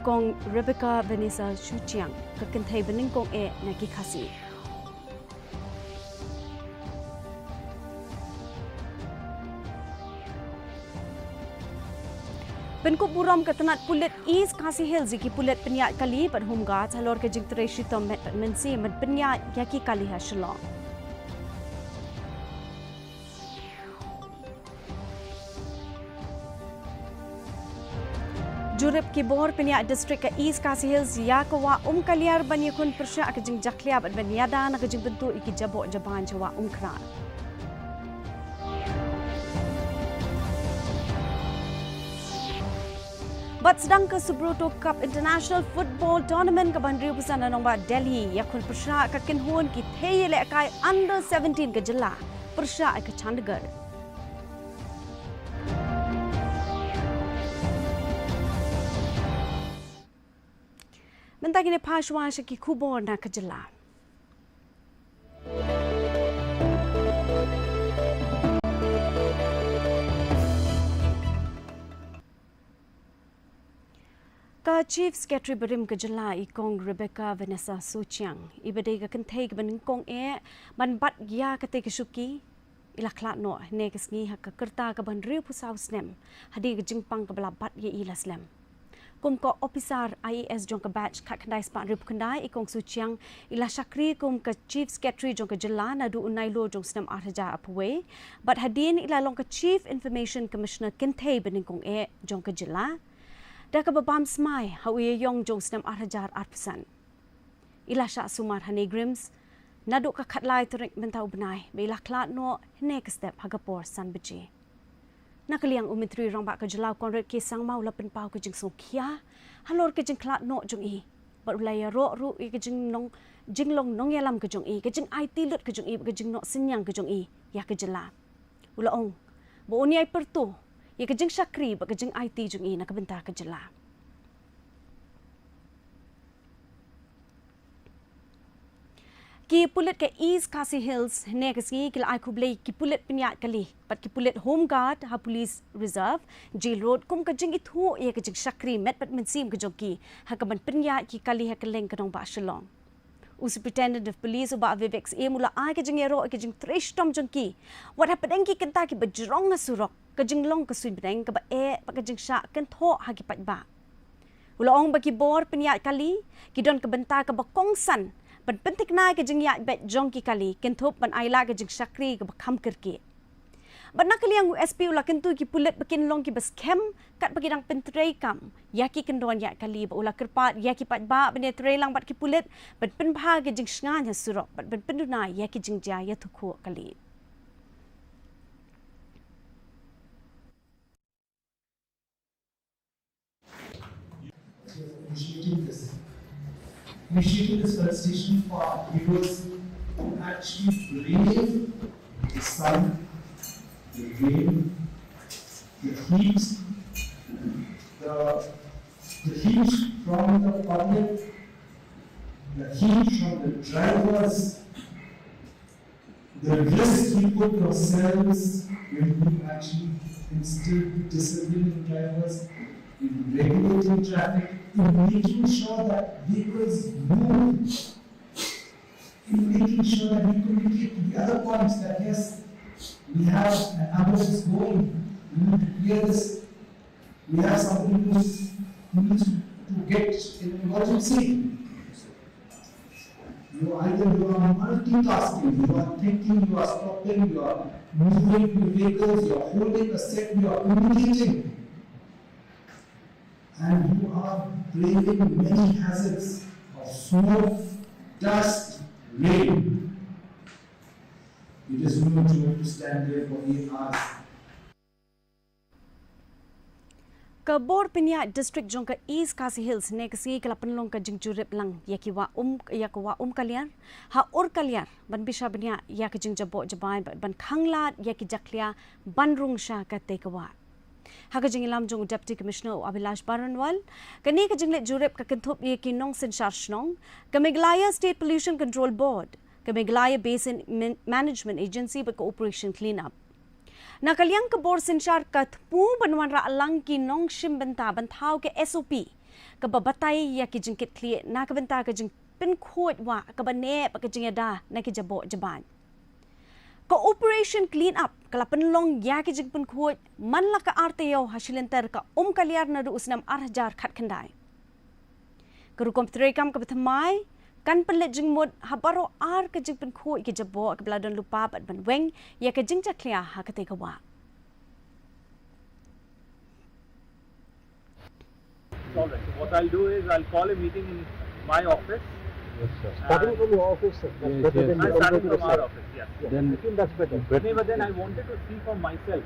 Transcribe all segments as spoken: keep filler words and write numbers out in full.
Kong Rebecca Vanessa Shuchiang, ka kynthei banyngkong eh na ki Khasi. Pynkup burom ka tnat pulit East Khasi Hills ïa ki pulit pynïaid kali bad Home Guards halor ka jingtrei shitom met bad mynsiem ban pynïaid ïa ki kali ha Shillong. Jurip ki bor pynïaid district ka East Khasi Hills ïa ka Wah Umkaliar ban ïakhun pyrshah ka jingjakhlia bad ban ïada na ka jingbyntuh ïa ki jaboh jabain sha Wah Umkhrah. Bad sdang ka Subroto Cup International Football Tournament kaba hynriewphew san na nongbah Delhi, ïakhun pyrshah ka kynhun ki thei ïalehkai under seventeen ka jylla pyrshah ïa ka Chandigarh. Mynta ngin ïa phai shuwa sha ki khubor na ka jylla. Ka Chief Secretary barim ka jylla i Kong Rebecca Vanessa Shuchiang, iba dei ka kynthei kaba nyngkong eh ban bat ïa katei ka shuki, i la khlad noh hynne ka sngi ha ka rta kaba hynriewphew saw snem hadien ka jingpang kaba la bat ïa i la slem. Kum ka ophisar I A S jong ka batch khatkhyndai spah hynriewphew khyndai, i Kong Shuchiang i la shakri kum ka Chief Secretary jong ka jylla naduh u Nailur jong u snem arhajar arphew wei, bad hadien i la long ka Chief Information Commissioner kynthei banyngkong eh jong ka jylla, da kaba bam smai ha u Ïaiong jong u snem arhajar arphew san. I la shah sumar ha NEIGRIHMS naduh ka khatlai tarik mynta u bnai, bad i la khlad noh hynne ka step ha ka por san baje. Na ka liang u Myntri Rangbah ka jylla u Conrad K Sangma u la pynpaw ka jingsngewkhia halor ka jingkhlad noh jong i, bad u la ïaroh ruh ïa ka jingnong, jinglong nongïalam ka jong i, ka jingaiti lut ka jong i, bad ka jingnoh synñiang ka jong i ïa ka jylla. U la ong ba un ïai pyrto ïa ka jingshakri bad ka jingaiti jong i na ka bynta ka jylla. Ki pulit ka East Khasi Hills hynne ka sngi ki la ai khublei ki pulit pynïaid kali bad ki pulit Home Guard ha Police Reserve Jail Road kum ka jingithuh ïa ka jingshakri met bad mynsiem ka jong ki ha kaban pynïaid ki kali ha kylleng ka nongbah Shillong. U Superintendent of Police u Bah Vivek Syiem u la ai ka jingïaroh ïa ka jingtrei shitom jong ki wat hapdeng ki kynta kiba jrong ha surok, ka jinglong ka suiñ bneng kaba eh bad ka jingshah kynthoh ha ki paidbah. U la ong ba ki bor pynïaid kali ki don ka bynta kaba kongsan ban pynthikna ïa ka jingïaid beit jong ki kali, kynthup ban ai lad ka jingshakri kaba kham kyrkieh. Bad na ka liang u S P u la kyntu ïa ki pulit ba kin long kiba skhem katba ki dang pyntreikam ïa ki kyndon ïaid kali, bad u la kyrpad ïa ki paidbah ban ïatreilang bad ki pulit ban pynbha ïa ka jingshngaiñ ha surok bad ban pynduna ïa ki jingjia ïathuhkhuh kali. Initiating this, initiating this felicitation for our viewers who actually brave the sun, the rain, the heat, the, the heat from the public, the heat from the drivers, the risk you put yourselves when you actually instill discipline in drivers, in regulating traffic, in making sure that vehicles move, in making sure that we communicate to the other points that, yes, we have an ambulance going, we need to clear this, we have somebody who's, who needs to get an emergency. You either, you are multitasking, you are thinking, you are stopping, you are moving the vehicles, you are holding a set, you are communicating. And you are braving many hazards of smoke, dust, rain. It is no joke to stand there for eight hours. Ka bor pynïaid district jong ka East Khasi Hills hynne ka sngi ka la pynlong ka jingjurip lang ïa ki Wah Um, ïa ka Wah Umkaliar ha Urkaliar ban bishar bniah ïa ka jingjaboh jabai bad ban khanglad ïa ki jakhlia ban rung sha katei ka wah. Ha ka jingïalam jong u Deputy Commissioner u Abhilash Baranwal, kane ka jingleit jurip ka kynthup ïa ki nongsynshar shnong, ka Meghalaya State Pollution Control Board, ka Meghalaya Basin Man-, Management Agency bad ka Operation Clean Up. Na ka liang ka bor synshar ka thmu ban wanrah lang ki nongshim bynta ban thaw ka S O P kaba batai ïa ki jingkitkhlieh na ka bynta ka jingpynkhuid wah kaba neh bad ka jingïada na ki jaboh jabaid. Ka Operation Clean Up ka la pynlong ïa ki jingpynkhuid man la ka ar taïew ha shi lynter ka Umkaliar naduh u snem ar hajar khatkhyndai. Ka rukom treikam kaba thymmai kan pynleit jingmut ha baroh ar ka jingpynkhuid ki jaboh kaba la don lypa bad ban weng ïa ka jingjakhlia ha katei ka wah. It's all right. So what I'll do is I'll call a meeting in my office. Yes, sir. Starting from your office, sir. That's better than I'm starting from our office, yes. Then I think that's better. No, but then I wanted to see for myself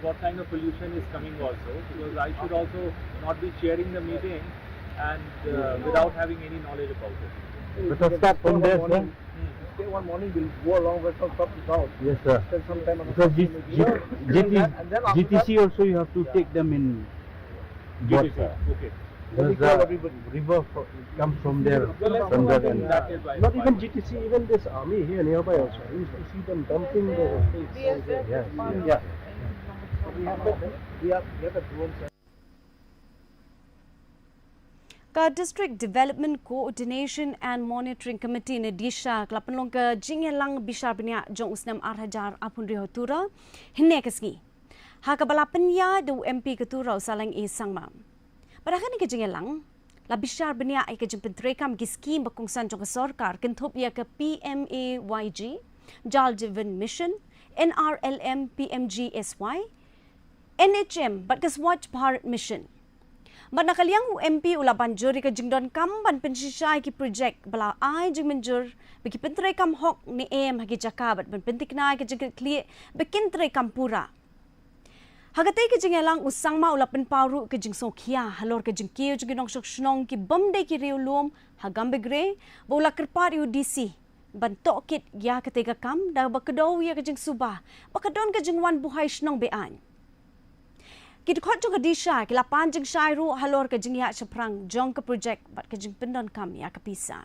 what kind of pollution is coming also, because I should also not be chairing the meeting and, uh, without having any knowledge about it. Let us start from there, sir. Stay one morning, we'll go along with from top to down. Yes, sir. Spend some time on the Because this social media. G-, And then, and then after G T C that, also you have to take them in board, sir. Okay. Because the river fro-, comes from there, from there end. Not even G T C, even this army here nearby also. We used to see them dumping the waste. Yes, yes. We have, we have a drone, sir. Ka District Development Coordination and Monitoring Committee ne DISHA ka la pynlong ka jingïalang bishar bniah jong u snem ar hajar arphew hynriew ha Tura hynne ka sngi, ha kaba la pynïaid da u M P ka Tura u Saleng A Sangma. Bad ha kane ka jingïalang la bishar bniah ïa ka jingpyntreikam ki skim ba kongsan jong ka sorkar, kynthup ïa ka P M A Y G, Jal Jeevan Mission, N R L M P M G S Y, N H M bad ka Swachh Bharat Mission. Bad na ka liang u M P u la ban jur ïa ka jingdonkam ban pynshisha ïa ki projek ba la ai jingmynjur ba kin pyntreikam hok ne em ha ki jaka bad ban pynthikna ïa ka jingkitkhlieh ba kin treikam pura. Ha katei ka jingïalang u Sangma u la pynpaw ruh ka jingsngewkhia halor ka jingkiew jong ki nongshong shnong ki bym dei ki riewlum ha Gambegre, ba u la kyrpad ïa u D C ban tohkit ïa katei ka kam da ba kdew ïa ka jingsuba ba ka don ka jingwan buhai shnong be-aiñ. Ki dkhot jong ka DISHA ki la pan jingshai ruh halor ka jingïaid shaphrang jong ka projek bad ka jingpyndonkam ïa ka pisa.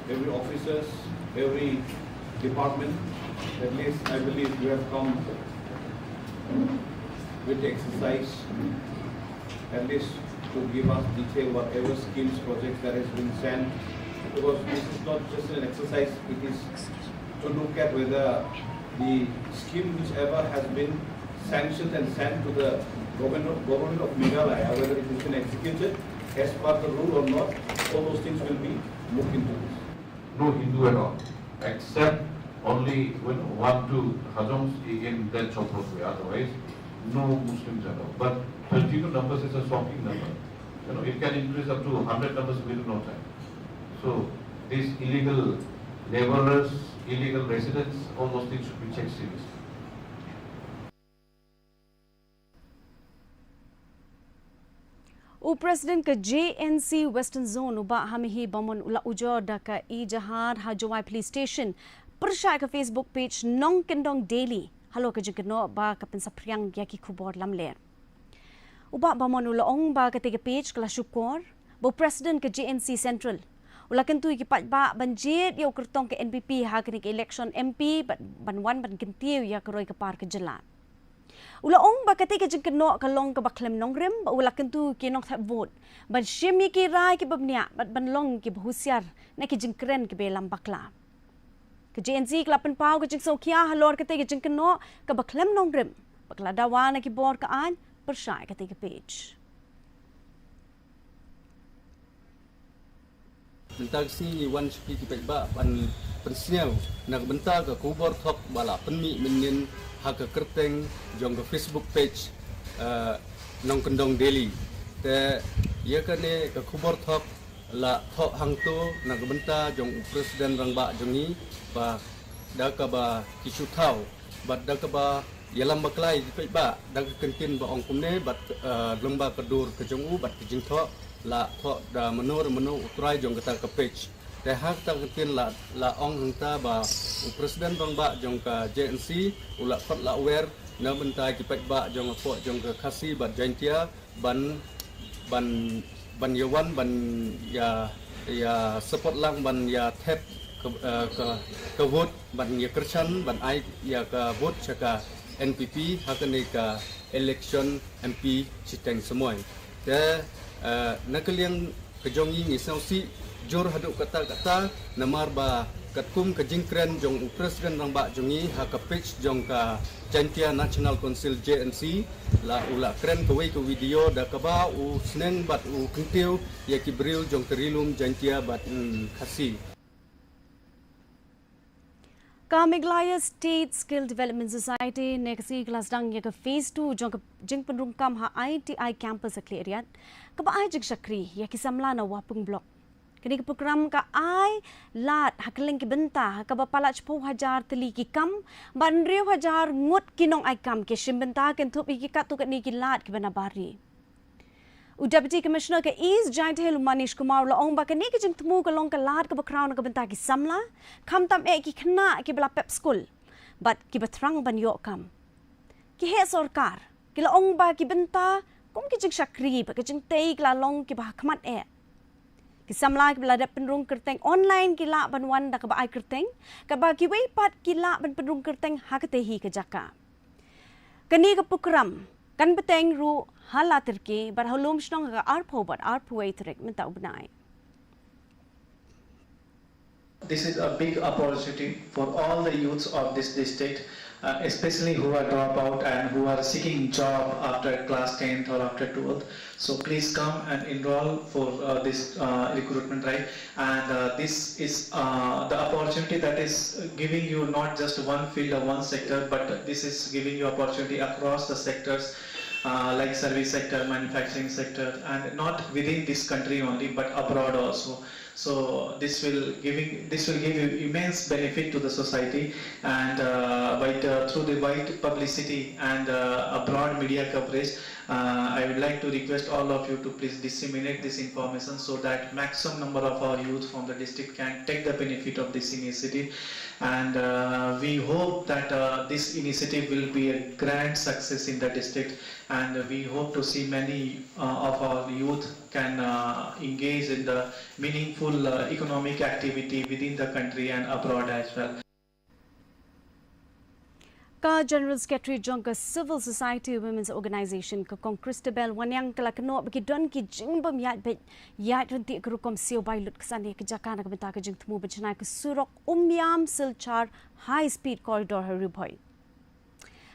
Every officers, every department, at least I believe you have come with exercise, at least to give us detail whatever schemes, projects that has been sent, because this is not just an exercise, it is to look at whether the scheme whichever has been sanctioned and sent to the government, government of Meghalaya, whether it has been executed as per the rule or not, all those things will be looked into this. No Hindu at all, except only when one, two Hajongs in that Chopra. Otherwise, no Muslims at all. But twenty-two numbers is a shocking number. You know, it can increase up to hundred numbers within no time. So, these illegal laborers, illegal residents, all those things should be checked seriously. U President ka J N C Western Zone u Bah Hamihi Bamon u la ujor da ka e-Jahar ha Jowai Police Station pyrshah ka Facebook page Nongkyndong Daily halor ka jingkynnoh ba ka pynsaphriang ïa ki khubor lamler. U Bah Bamon u la ong ba katei ka page ka la shukor ba u President ka J N C Central u la kyntu ïa ki paidbah ban jied ïa u kyrtong ka N P P ha kane ka election M P ban, ban wan ban kyntiew ïa ka roi ka par ka jylla. U la ong ba katei ka jingkynnoh ka long kaba khlem nongrim, ba u la kyntu ki nongthep vote ban shim ïa ki rai kiba bniah bad ban long kiba husiar na ki jingkren kiba ïalam bakla. Ka J N C ka la pynpaw ka jingsngewkhia halor katei ka jingkynnoh kaba khlem nongrim, ba ka la dawa na ki bor ka aiñ pyrshah ïa katei ka page. Mynta ka sngi ngi wan sha phi ki paidbah ban pynsngew na ka bynta ka khubor thok ba la pynmih mynnin ha ka kyrteng jong ka Facebook page, eh, Nongkyndong Daily. Te ïa kane ka khubor thok la thoh hangto na ka bynta jong u President Rangbah jong ngi, ba da kaba ki shu thaw bad da kaba ïalam bakla ïa ki paidbah da ka kyntien ba ong kumne bad, eh, lyngba ka dur ka jong u bad ka jingthoh la thoh da mano re mano u trai jong kata ka page. Te ha kata ka kyntien la, la ong hangta ba u President Rangbah jong ka J N C u la khot la wer na bynta ki paidbah jong hapoh jong ka Khasi bad Jaintia ban, ban, ban ïa wan ban ïa, ïa support lang ban ïa thep ka, eh, ka, ka vote ban ïa kyrshan ban ai ïa ka vote sha ka N P P ha kane ka, election M P shiteng samoi. Te, eh, na ka liang ka jong ngi ngi sngewsih jur haduh katta katta, namar ba katkum ka jingkren jong u President Rangbah jong ngi ha ka page jong ka Jaintia National Council, J N C, la u la kren kawei ka video da kaba u sneng bad u kyntiew ïa ki briew jong ka Ri Lum Jaintia bad, mm, Khasi. Ka Meghalaya State Skill Development Society ne ka sngi ka la sdang ïa ka phase two jong ka jingpynrung kam ha I T I campus ha Khliehriat, kaba ai jingshakri ïa ki samla na Wapung Block. Kane ka program ka ai lad ha kylleng ki bynta, ha kaba palat shiphew hajar tylli ki kam, bad hynriew hajar ngut ki nong ai kam ki shim bynta kynthup ïa ki katto katne ki lad kiba na bar ri. U Deputy Commissioner ka East Jaintia Hills, u Manish Kumar, u la ong ba kane ka jingthmu ka long ka lad kaba khraw na ka bynta ki samla, khamtam eh ki khynnah kiba la pep skul bad kiba thrang ban ïoh kam. Ki heh sorkar ki la ong ba ki bynta kum ki jingshakri bad ki jingtei ki la long kiba hakhmat eh. Ki samla kiba la dep pynrung kyrteng online ki lah ban wan da kaba ai kyrteng, katba kiwei pat ki lah ban pynrung kyrteng ha katei hi ka jaka. Kane ka program kan bteng ruh ha Latyrki bad ha Lumshnong ha ka arphew bad arphew wei tarik mynta u bnai. This is a big opportunity for all the youths of this district, uh, especially who are dropout and who are seeking job after class tenth or after twelfth. So please come and enroll for, uh, this, uh, recruitment drive. And, uh, this is, uh, the opportunity that is giving you not just one field or one sector, but this is giving you opportunity across the sectors, uh, like service sector, manufacturing sector, and not within this country only, but abroad also. So this will giving, this will give you immense benefit to the society, and, uh, by the, through the wide publicity and, uh, a broad media coverage, uh, I would like to request all of you to please disseminate this information so that maximum number of our youth from the district can take the benefit of this initiative. And, uh, we hope that, uh, this initiative will be a grand success in the district, and we hope to see many, uh, of our youth can, uh, engage in the meaningful, uh, economic activity within the country and abroad as well. Ka General Secretary jong ka Civil Society Women's Organization, ka Kong Christabel Wanniang, ka la kynnoh ba ki don ki jingbym ïaid beit ïaid ryntih ka rukom siew bai lut ksan ïa ka jaka na ka bynta ka jingthmu ban shna ka surok Umiam Silchar High Speed Corridor ha Ri Bhoi.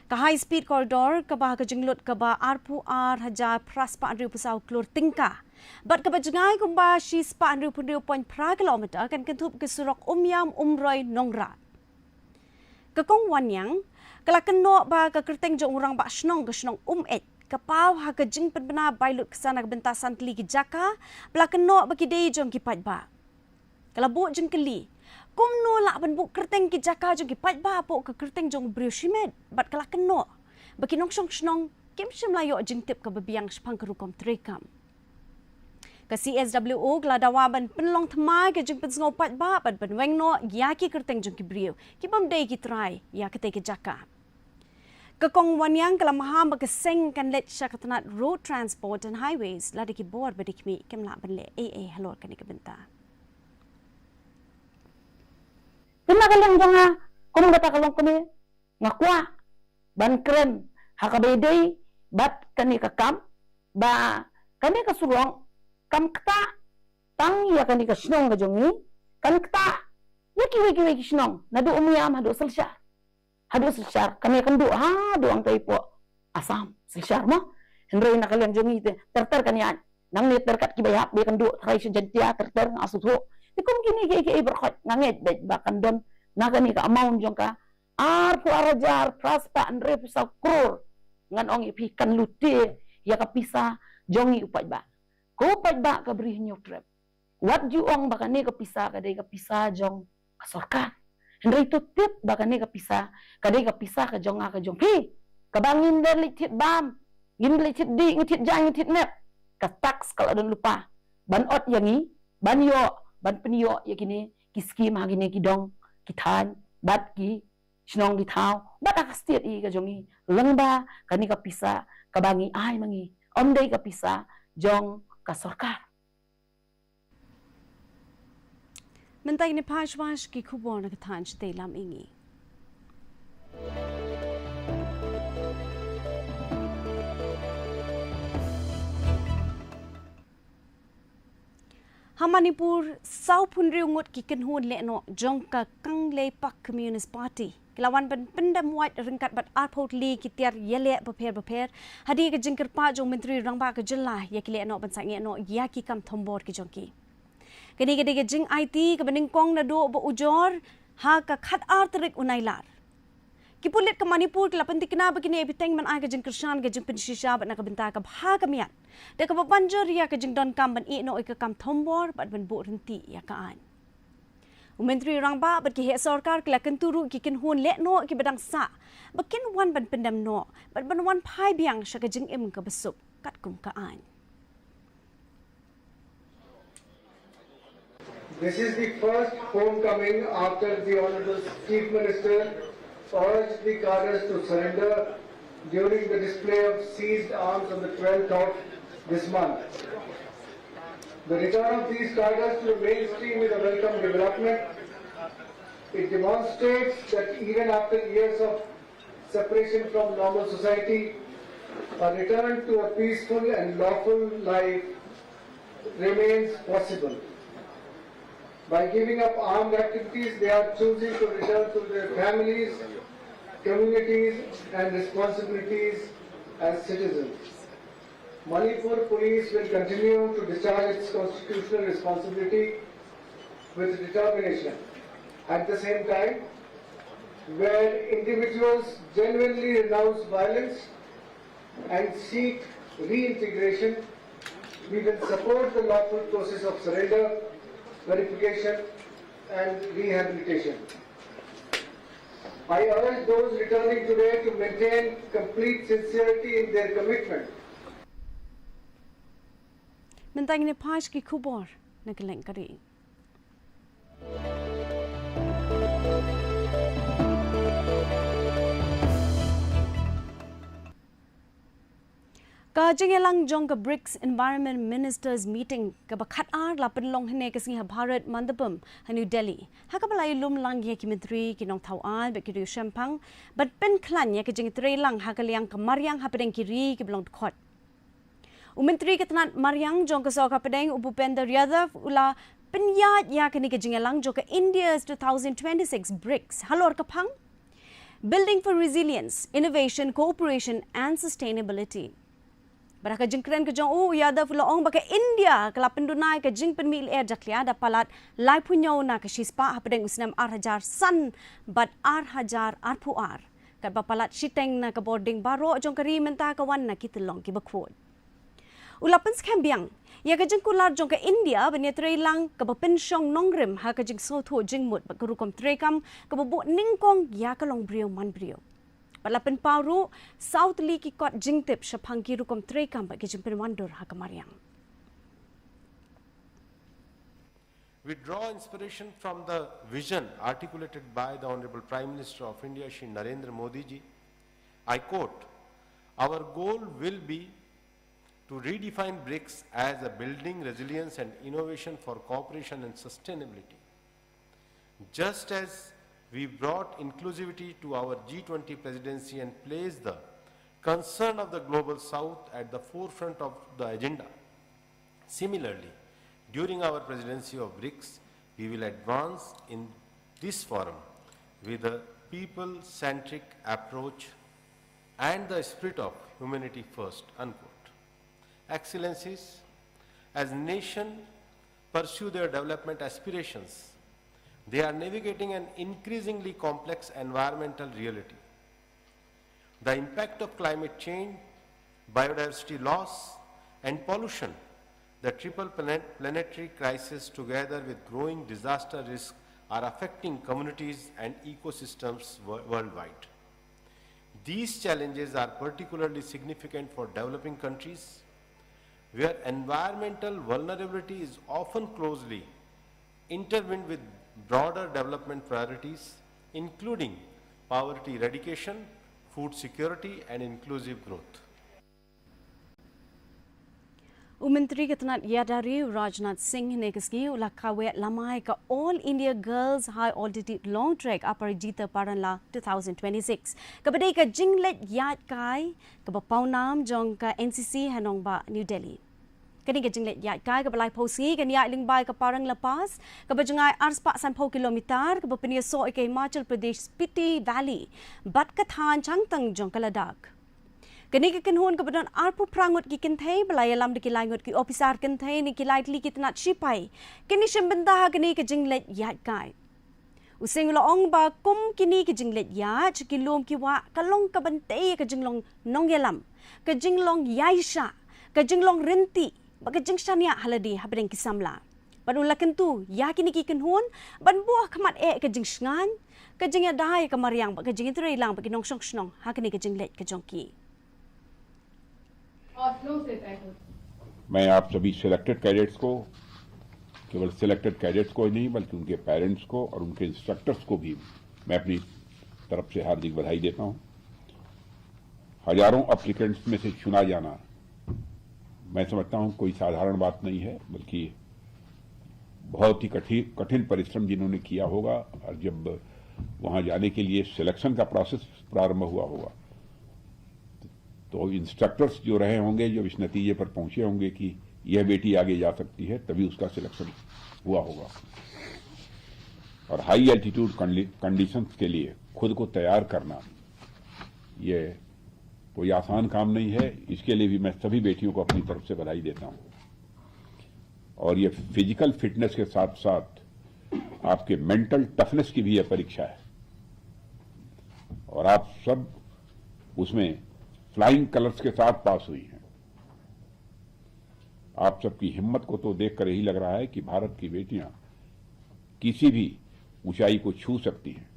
Ka High Speed Corridor kaba ha ka jinglut kaba arphew ar hajar phra spah hynriewphew saw klur tyngka bad kaba jngai kumba shi spah hynriewphew hynriew point phra kilometer kan kynthup ka surok Umiam Umroi Nongrah. Ka Kong Wanniang ka la kynnoh ba ka kyrteng jong u Rangbah Shnong ka shnong Umeit ka paw ha ka jingpynbna bai lut ksan na ka bynta san tylli ki jaka ba la kynnoh ba ki dei jong ki paidbah. Ka la buh jingkylli, kumno lah ban buh kyrteng ki jaka jong ki paidbah hapoh ka kyrteng jong u briew shimet, bad ka la kynnoh ba ki nongshong shnong kim shym la ïoh jingtip kaba biang shaphang ka rukom treikam. Ka C S W O ka la dawa ban pynlong thymmai ka jingpynsngew paidbah bad ban weng noh ïa ki kyrteng jong ki briew ki bym dei ki trai ïa katei ka jaka. Ka Kong Wanniang ka la maham ba ka seng kan leit sha ka tnat Road Transport and Highways lada ki bor ba dei khmih kim lah ban leh ei ei halor kane ka bynta. Te na ka liang jong nga, kum kata ka long kumne, nga kwah ban kren ha kaba ïadei bad kane ka kam, ba kane ka surok kam ktah tang ïa kane ka shnong ka jong ngi, kan ktah ïa kiwei kiwei ki shnong, naduh Umiam haduh Silchar. Haduh Silchar, kane kan duh haduh hangtei hapoh Assam, Silchar mo. Hynrei na ka liang jong ngi te ter ter kan ïaid. Nangne ter kat kiba ïahap, ba kan duh tharai sha Jaintia ter ter, nga sngewthuh. Te kum kine kiei kiei baroh nga ngeit beit ba kan don na kane ka amount jong ka arphew ar hajar phra spah hynriewphew saw klur. Ngan ong ïa phi, kan lute ïa ka pisa jong ngi u paidbah. Ko paidbah ka Bri Hynñiewtrep, wat ju ong ba kane ka pisa ka dei ka pisa jong ka sorkar. Hynrei to tip ba kane ka pisa ka dei ka pisa ka jong nga ka jong phi, kaba ngin da leit thied bam, ngin da leit thied dih, ngin thied jaiñ, ngin thied nep. Ka tax ka la don lypa ban ot ïa ngi ban ïoh, ban pynïoh ïa kine ki skim ha kine ki dong ki thaiñ bad ki shnong ki thaw bad ha ka state hi ka jong ngi. Lyngba kane ka pisa kaba ngi ai ma ngi, ym dei ka pisa jong ka sorkar. Mynta ngin ïa peit shwa ki khubor na ka thaiñ shatei lam ïa ngi. Ha Manipur, sawphew hynriew ngut ki kynhun lehnoh jong ka Kangleipak Communist Party ki la wan ban pyndem wait ryngkat bad arphew tylli ki tiar ïaleh bapher bapher hadien ka jingkyrpad jong u Myntri Rangbah ka jylla ïa ki lehnoh ban sangeh noh ïa ki kam thombor ki jong ki. Kane ka dei ka jingaiti kaba nyngkong naduh ba ujor ha ka khatar tarik u Nailar. Ki pulit ka Manipur ki la pynthikna ba kine ki bteng ban ai ka jingkyrshan ka jingpynshisha bad na ka bynta ka bha ka miat da kaba ban jur ïa ka jingdonkam ban ïeh noh ïa ka kam thombor bad ban buh rynti ïa ka aiñ. U Myntri Rangbah bad ki heh sorkar ki la kyntu ruh ïa ki kynhun lehnoh kiba dang sah ba kin wan ban pyndem noh bad ban wan phai biang sha ka jingim kaba suk katkum ka aiñ. This is the first homecoming after the Honorable Chief Minister urged the cadres to surrender during the display of seized arms on the twelfth of this month. The return of these cadres to the mainstream is a welcome development. It demonstrates that even after years of separation from normal society, a return to a peaceful and lawful life remains possible. By giving up armed activities, they are choosing to return to their families, communities, and responsibilities as citizens. Manipur Police will continue to discharge its constitutional responsibility with determination. At the same time, where individuals genuinely renounce violence and seek reintegration, we will support the lawful process of surrender, verification, and rehabilitation. I urge those returning today to maintain complete sincerity in their commitment. Mynta ngin ïa phai sha ki khubor na kylleng ka ri. Ka jingïalang jong ka BRICS Environment Ministers Meeting kaba khatar la pynlong hynne ka sngi ha Bharat Mandapam ha New Delhi, ha kaba la ïalum lang ïa ki myntri, ki nongthaw aiñ bad ki riew shemphang ban pynkhlaiñ ïa ka jingtreilang ha ka liang ka mariang hapdeng ki ri kiba long dkhot. U Myntri ka tnat mariang jong ka sorkar pdeng, u Bhupender Yadav, u la pynïaid ïa kane ka jingïalang jong ka India's two thousand twenty-six BRICS halor ka phang Building for Resilience, Innovation, Cooperation and Sustainability. Bad ha ka jingkren ka jong u, u Yadav u la ong ba ka India ka la pynduna ïa ka jingpynmih lyer jakhlia da palat laiphew hynñiew na ka shispah hapdeng u snem ar hajar san bad ar hajar arphew ar. Katba palat shiteng na ka bording baroh jong ka ri mynta ka wan na ki tyllong kiba khuid. U la pynskhem biang ïa ka jingkular jong ka India ban ïatreilang kaba pynshong nongrim ha ka jingsngewthuh jingmut bad ka rukom treikam kaba buh nyngkong ïa ka longbriew manbriew. Bad la pynpaw ruh saw tylli ki kot jingtip shaphang ki rukom treikam bad ki jingpynwandur ha ka mariang. We draw inspiration from the vision articulated by the Honorable Prime Minister of India, Shri Narendra Modi ji. I quote, "Our goal will be to redefine BRICS as a building resilience and innovation for cooperation and sustainability." Just as we brought inclusivity to our G twenty presidency and placed the concern of the Global South at the forefront of the agenda, similarly, during our presidency of BRICS, we will advance in this forum with a people-centric approach and the spirit of humanity first, unquote. Excellencies, as nations pursue their development aspirations, they are navigating an increasingly complex environmental reality. The impact of climate change, biodiversity loss, and pollution, the triple planet-, planetary crisis, together with growing disaster risk, are affecting communities and ecosystems wo-, worldwide. These challenges are particularly significant for developing countries, where environmental vulnerability is often closely intertwined with broader development priorities, including poverty eradication, food security, and inclusive growth. U Myntri ka tnat ïada ri, u Rajnath Singh, hynne ka sngi u la kaweh lamai ka All India Girls High Altitude Long Trek Upper Jita Parala two thousand twenty-six, kaba dei ka jingleit ïaid kai kaba pawnam jong ka N C C ha nongbah New Delhi. Kane ka jingleit ïaid kai kaba laiphew sngi kan ïaid lyngba ka Parang La Pass, kaba jngai arspah sanphew kilometer, kaba pynïasoh ïa ka Himachal Pradesh Spiti Valley bad ka thaiñ Changtang jong ka Ladakh. Kane ka kynhun kaba don arphew phra ngut ki kynthei, ba la ïalam da ki lai ngut ki ophisar kynthei ne ki lai tylli ki tnat shipai, kin ïashim bynta ha kane ka jingleit ïaid kai. U Singh u la ong ba kum kine ki jingleit ïaid sha ki lum ki wah ka long ka ban tei ïa ka jinglong nongïalam, ka jinglong ïaishah, ka jinglong ryntih bad ka jingshaniah ha lade hapdeng ki samla. Bad u la kyntu ïa kine ki kynhun ban buh ha khmat eh ka jingshngaiñ, ka jingïada ïa ka mariang bad ka jingïatreilang bad ki nongshong shnong ha kane ka jingleit ka jong ki. मैं आप सभी सिलेक्टेड कैडेट्स को, केवल सिलेक्टेड कैडेट्स को ही नहीं बल्कि उनके पेरेंट्स को और उनके इंस्ट्रक्टर्स को भी मैं अपनी तरफ से हार्दिक बधाई देता हूँ। हजारों एप्लीकेंट्स में से चुना जाना, मैं समझता हूँ, कोई साधारण बात नहीं है, बल्कि बहुत ही कठिन कठिन परिश्रम जिन्होंने किया होगा, और जब वहाँ जाने के लिए सिलेक्शन का प्रोसेस प्रारंभ हुआ होगा, तो इंस्ट्रक्टर्स जो रहे होंगे, जब इस नतीजे पर पहुंचे होंगे कि यह बेटी आगे जा सकती है, तभी उसका सिलेक्शन हुआ होगा। और हाई एल्टीट्यूड कंडीशंस के लिए खुद को तैयार करना, ये कोई आसान काम नहीं है। इसके लिए भी मैं सभी बेटियों को अपनी तरफ से बधाई देता हूँ। और ये फिजिकल फिटनेस के साथ साथ आपके मेंटल टफनेस की भी ये परीक्षा है, और आप सब उसमें फ्लाइंग कलर्स के साथ पास हुई हैं। आप सबकी हिम्मत को तो देखकर यही लग रहा है कि भारत की बेटियां किसी भी ऊंचाई को छू सकती हैं,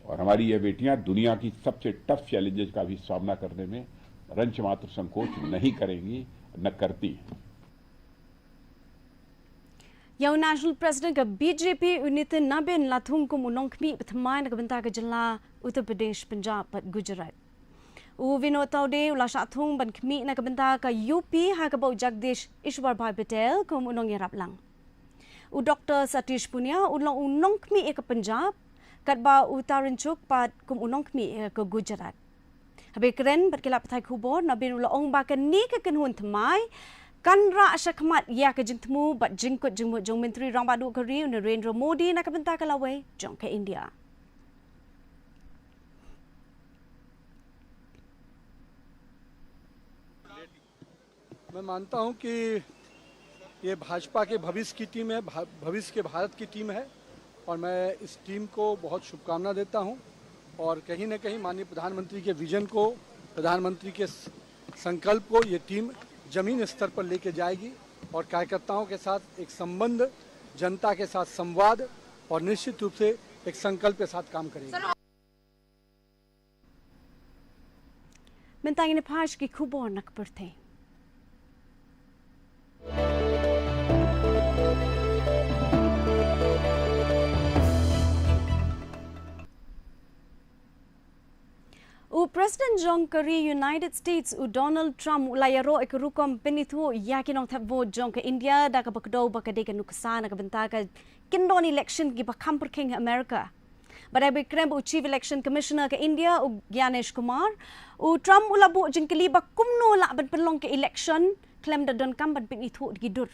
और हमारी ये बेटियां दुनिया की सबसे टफ चैलेंजेस का भी सामना करने में रंच मात्र संकोच नहीं करेंगी, न करती हैं। Ïa u National President ka B J P u Nitin Nabin la thung kum u nongkhmih ba thymmai na ka bynta ka jylla Uttar Pradesh, Punjab bad Gujarat. U Vinod Tawde u la shah thung ban khmih na ka bynta ka U P ha kaba u Jagdish Ishwar Bhai Patel kum u nongïarap lang. U Doctor Satish Punia u long u nongkhmih ïa ka Punjab, katba u Tarun Chugh pat kum u nongkhmih ïa ka Gujarat. Haba kren bad ki lad pathai khubor, Nabin u la ong ba kane ka kynhun thymmai kan rah shakhmat ïa ka jingthmu bad jingkut jingmut jong Myntri Rangbah Duh ka ri u Narendra Modi na ka bynta ka lawei jong ka India. मैं मानता हूं कि ये भाजपा के भविष्य की टीम है, भा-, भविष्य के भारत की टीम है और मैं इस टीम को बहुत शुभकामना देता हूं और कहीं ना कहीं माननीय प्रधानमंत्री के विजन को, प्रधानमंत्री के स-, संकल्प को ये टीम जमीन स्तर पर लेके जाएगी और कार्यकर्ताओं के साथ एक संबंध, जनता के साथ संवाद और निश्चित रूप से एक संकल्प के साथ काम करेगी। Mynta ngin ïa phai sha ki khubor na ka pyrthei. U President jong ka ri United States u Donald Trump u la ïaroh ïa ka rukom pynithuh ïa ki nongthep vote jong ka India da kaba kdew ba ka dei ka nuksa na ka bynta ka kyndon election kiba kham pyrkhing ha America. Bad haba kren bad u Chief Election Commissioner ka India u Gyanesh Kumar, u Trump u la buh jingkylli ba kumno lah ban pynlong ka election khlem da donkam ban pynithuh da ki dur.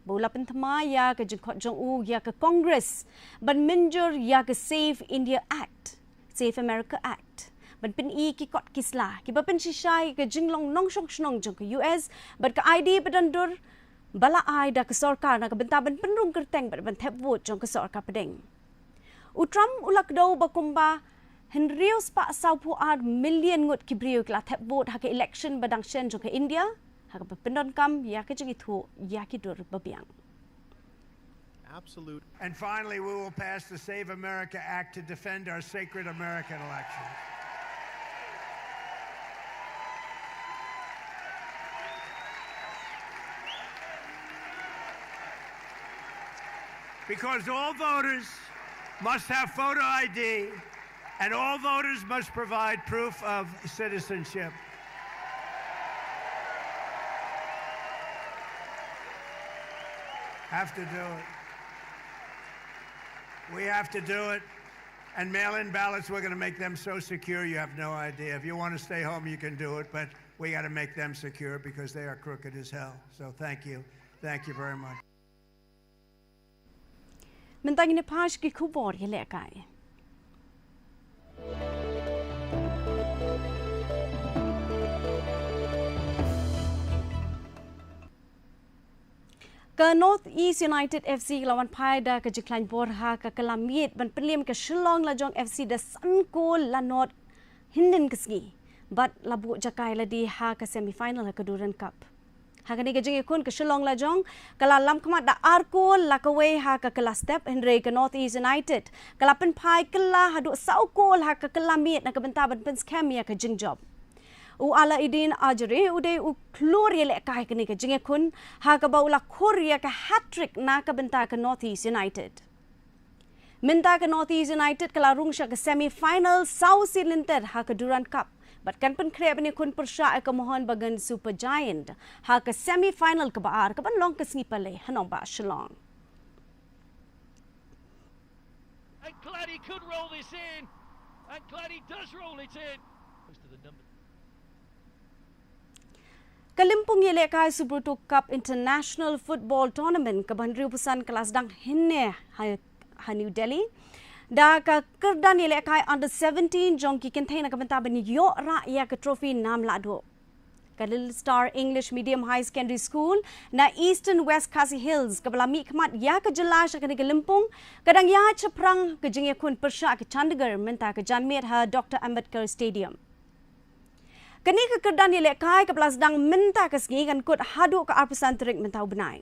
Bad u la pynthymmai ïa ka jingkhot jong u ïa ka Congress ban mynjur ïa ka Save India Act, Save America Act, ban pyni ki kot ki sla kiba pynshisha ïa ka jinglong nongshong shnong jong ka U S bad ka aidi ba don dur ba la ai da ka sorkar na ka bynta ban pynrung kyrteng bad ban thep vote jong ka sorkar pdeng. U Trump u la kdew ba kumba hynriew spah sawphew ar million ngut ki briew ki la thep vote ha ka election ba dang shen jong ka India, ha kaba pyndonkam ïa ka jingithuh ïa ki dur ba biang. Absolute. And finally, we will pass the Save America Act to defend our sacred American elections. Because all voters must have photo I D, and all voters must provide proof of citizenship. Have to do it. We have to do it. And mail in ballots, we're going to make them so secure you have no idea. If you want to stay home, you can do it, but We got to make them secure because they are crooked as hell. So thank you. Thank you very much. Mynta ngin ïa peit ki khubor ïalehkai. Ka North East United F C ka la wan phai da ka jingkhlaiñ bor ha ka kylla miet ban pynliem ka Shillong Lajong F C da san kol la nod hynnin ka sngi. Bad la buh jaka ïalade ha ka semi final ha ka Durand Cup. Ha kane ka jingïakhun ka Shillong Lajong ka la lam khmat da ar kol la kawei ha ka kylla step, hynrei ka North East United ka la pynphai kylla haduh saw kol ha ka kylla miet na ka bynta ban pynskhem ïa ka jingjop. U Alauddin Ajri u dei u khlur ïalehkai kane ka jingïakhun ha kaba u la khur ïa ka hat-trick na ka bynta ka North East United. Mynta ka North East United ka la rung sha ka semi final saw sien lynter ha ka Durand Cup bad kan pynkhreh ban ïakhun pyrshah ïa ka Mohun Bagan Super Giant ha ka semi final kaba ar kaban long ka sngi Palei ha nongbah Shillong. And Claddy could roll this in. And Claddy does roll it in. Most of the numbers. Ka lympung ïalehkai Subroto Cup International Football Tournament kaba hynriewphew san ka la sdang hynne ha, ha New Delhi da ka kyrdan ïalehkai under seventeen jong ki kynthei na ka bynta ban ïoh rah ïa ka trophy nam lahduh. Ka Little Star English Medium High Secondary School na Eastern West Khasi Hills kaba la mih khmat ïa ka jylla sha kane ka lympung ka dang ïaid shaphrang ka jingïakhun pyrshah ka Chandigarh mynta ka janmiet ha Doctor Ambedkar Stadium. Kane ka kyrdan ïalehkai kaba la sdang mynta ka sngi kan kut haduh ka arphew san tarik mynta u bnai.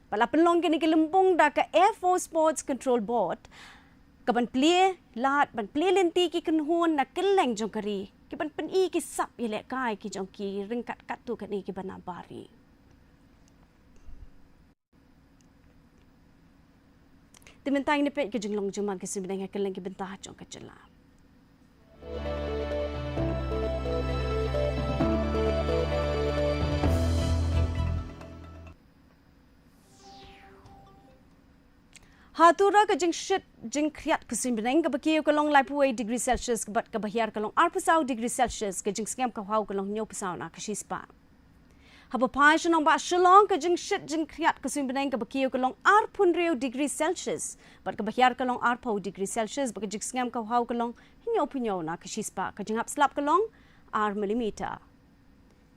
Ba la pynlong kane ka lympung da ka Air Force Sports Control Board kaban plie lad, ban plie lynti ki kynhun na kylleng jong ka ri kiban pyni ki sap ïalehkai ki jong ki ryngkat katto katne kiba na bar ri. Te mynta ngin ïa peit ka jinglong jingman ka suiñ bneng ha kylleng ki bynta jong ka jylla. Ha Tura ka jingshit jingkhriat ka suiñ bneng kaba kiew ka long laiphew wei degree Celsius bad kaba hiar ka long arphew saw degree Celsius, ka jingsngem ka hau ka long hynñiewphew saw na ka shispah. Haba phai sha nongbah Shillong ka jingshit jingkhriat ka suiñ bneng kaba kiew ka long arphew hynriew degree Celsius bad kaba hiar ka long arphew degree Celsius bad ka jingsngem ka hau ka long hynñiewphew hynñiew na ka shispah, ka jinghap slap ka long ar millimeter.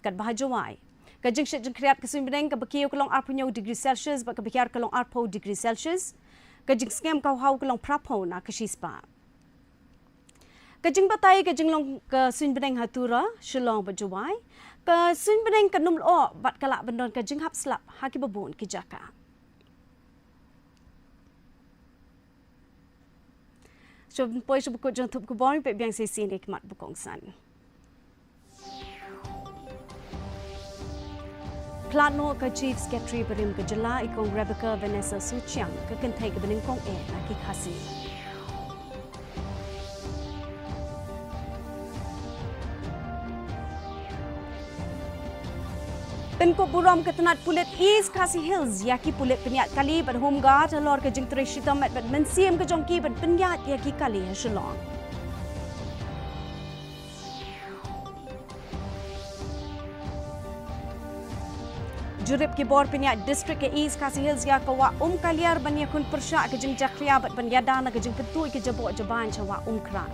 Katba ha Jowai ka jingshit jingkhriat ka suiñ bneng kaba kiew ka long arphew hynñiew degree Celsius bad kaba hiar ka long arphew degree Celsius, ka jingsngem ka hau ka long phraphew na ka shispah. Ka jingbatai ka jinglong ka suiñ bneng ha Tura, Shillong bad Jowai, ka suiñ bneng kan ym lyoh bad ka lah ban don ka jinghap slap ha kiba bun ki jaka. Shuwa ban poi sha ba kut jong thup khubor, peit biang sa shisien ha khmat ba kongsan. Khlad noh ka Chief Secretary barim ka jylla i Kong Rebecca Vanessa Suchiang, ka kynthei kaba nyngkong eh na ki Khasi. Pynkup burom ka tnat pulit East Khasi Hills ïa ki pulit pynïaid kali bad Home Guard halor ka jingtrei shitom met bad mynsiem ka jong ki ban pynïaid ïa ki kali ha Shillong. Jurip ki bor pynïaid district ka East Khasi Hills ïa ka Wah Umkaliar ban ïakhun pyrshah ka jingjakhlia bad ban ïada na ka jingpyntuid ka jaboh jabain sha Wah Umkhrah.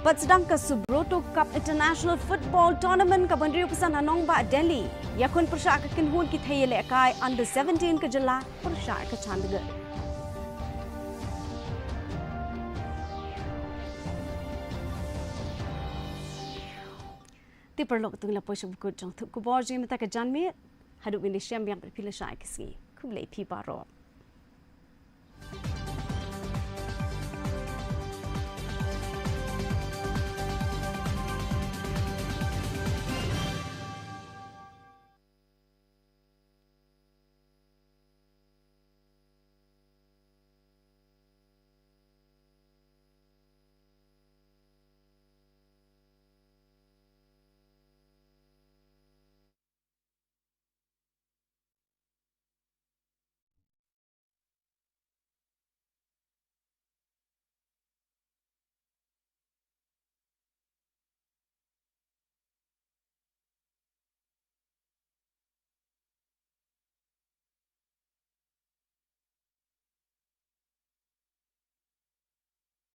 Bad sdang ka Subroto Cup International Football Tournament kaba hynriewphew san ha nongbah Delhi. Ïakhun pyrshah ka kynhun ki thei ïalehkai under seventeen ka jylla pyrshah ka Chandigarh. Te paralok, to ngin la poi sha ba kut jong thup khubor jong ngi mynta ka janmiet. Haduh ngin ïashem biang bad phi lashai ka sngi. Khublei phi baroh.